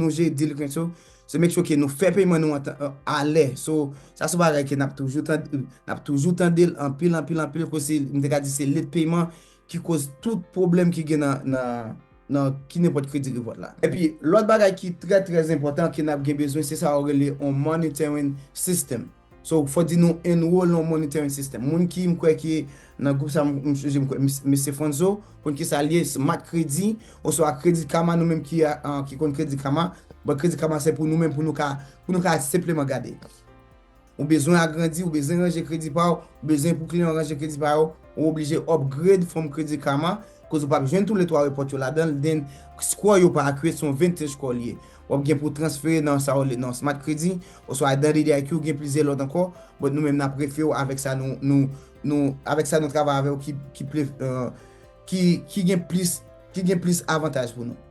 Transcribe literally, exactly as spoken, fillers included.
nou jere delinquent yo, se make sure ke nou fè peyman nou an tan, an, alè. So, sa se yon bagay ke n ap toujou tande, n ap toujou tande l anpil, anpil, anpil, kote m te ka di se late peyman ki koz tout pwoblèm ki gen nan, nan, nan ki nenpòt Credit Report la. Epi, lòt bagay ki trè, trè enpòtan ke n ap gen bezwen, se sa yo rele yon monitoring system. So, fò di nou enroll nan monitoring system. Moun ki m kwè ki nan gwoup sa, m, m sonje m kwè, mes-, mesye Fonzo, konn ki sa l ye, Smart Credit, oswa Credit Karma, nou menm ki, a, a, ki konn Credit Karma, bon, Credit Karma se pou nou menm, pou nou ka, pou nou ka senpleman gade. Ou bezwen agrandi, ou bezwen ranje kredi pa w, ou bezwen pou kliyan w ranje kredi pa yo, ou oblije upgrade from Credit Karma, koz ou p ap jwenn tou le twa report yo ladan l, then score yo pa accurate, se yon vintage score li ye. W ap gen pou transfere nan sa yo rele nan Smart Credit, oswa nan D D I Q, gen plizyè lòt ankò, but nou menm n ap refere w avèk sa nou, nou, nou, avèk sa nou travay avè w ki, ki ple, euh, ki, ki gen plis, ki gen plis avantaj pou nou.